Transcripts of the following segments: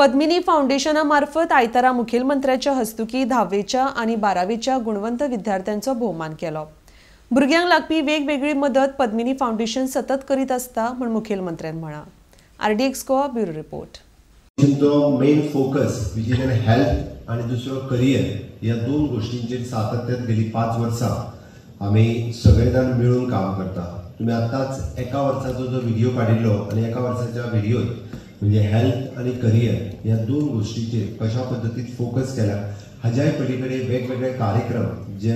पद्मिनी फाउंडेशना मार्फत आयतारा मुखेलमंत्र्याच्या हस्तुकी 10वेच्या आनी 12वेच्या गुणवंत विद्यार्थ्यांचो भोवमान केलो. भुरग्यांक लागपी वेगवेगळी मदत पद्मिनी फाउंडेशन सतत करीत आसता म्हूण मुखेलमंत्र्यान म्हळां. RDX Goa bureau report. Main focus which is an health आनी दुसरो करियर ह्या दोन गोष्टींचेर सातत्यात गेली 5 वर्सां आमी सगळे जाण मिळून काम करता. तुम्ही आतांच एका वर्साचो जो व्हिडिओ काडिल्लो आनी एका वर्साच्या व्हिडिओत म्हणजे हेल्थ आनी करियर ह्या दोन गोष्टीचेर कशा पद्दतीन फोकस केला हाज्याय पलीकडे वेगवेगळे कार्यक्रम जे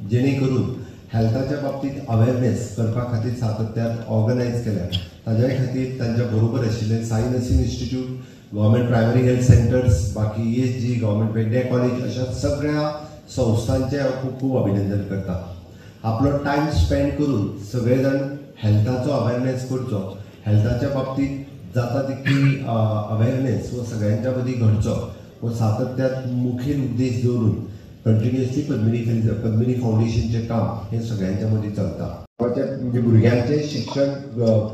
जेणे करून हेल्थाच्या बाबतीत अवेअरनेस करपा खातीर सातत्यान ऑर्गनायज केल्या. ताज्याय खातीर तांच्या बरोबर आशिल्ले Sai nursing institute, government primary health centres, बाकी ESG, government Pedne college अशा सगळ्या संस्थांचे हांव खूब खूब अभिनंदन करता. आपलो टायम स्पेंड करून सगळे जाण हेल्थाचो अवेअरनेस करचो, हेल्थाच्या बाबतीत जाता तितकी अवेअरनेस हो सगळ्यांच्या मदीं घडचो हो सातत्यात मुखेल उद्देश दवरून कंटिन्युअसली पद्मिनी फाउंडेशनचें काम हें सगळ्यांच्या मदीं चलता. म्हणजे भुरग्यांचें शिक्षण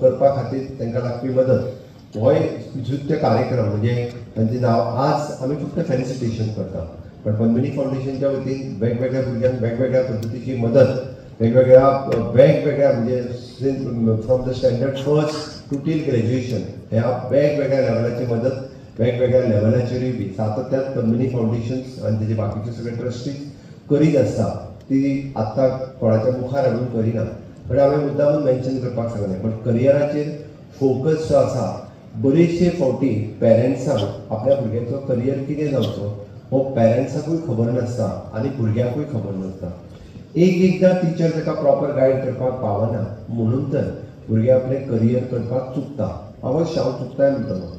करपा खातीर तांकां लागपी मदत होय नृत्य कार्यक्रम म्हणजे तांचें नांव आज आमी फक्त फेलिसिटेशन करता, पण पद्मिनी फाउंडेशनच्या वतीन वेगवेगळ्या भुरग्यांक वेगवेगळ्या पद्दतीची मदत वेगवेगळ्या म्हणजे from the standard first to till graduation ह्या वेगवेगळ्या लेवलाची मदत वेगवेगळ्या लेवलाचेरूय बी सातत्यात पद्मिनी फाउंडेशन्स आनी तेजे बाकीचे सगळे ट्रस्टीज करीत आसता. ती आत्तां कोणाच्या मुखार हाडून करिना, पण हांवें मुद्दामून मेन्शन करपाक सांगलें. पण करियराचेर फोकस जो आसा बरेचशे फावटी पेरंट्सांक आपल्या भुरग्याचो करियर कितें जावचो हो पेरंट्साकूय खबर नासता आनी भुरग्यांकूय खबर नासता. एक एकदां टिचर ताका प्रॉपर गायड करपाक पावना म्हणून तर भुरगे आपलें करियर करपाक चुकता. अवश्य हांव चुकताय म्हणटलो.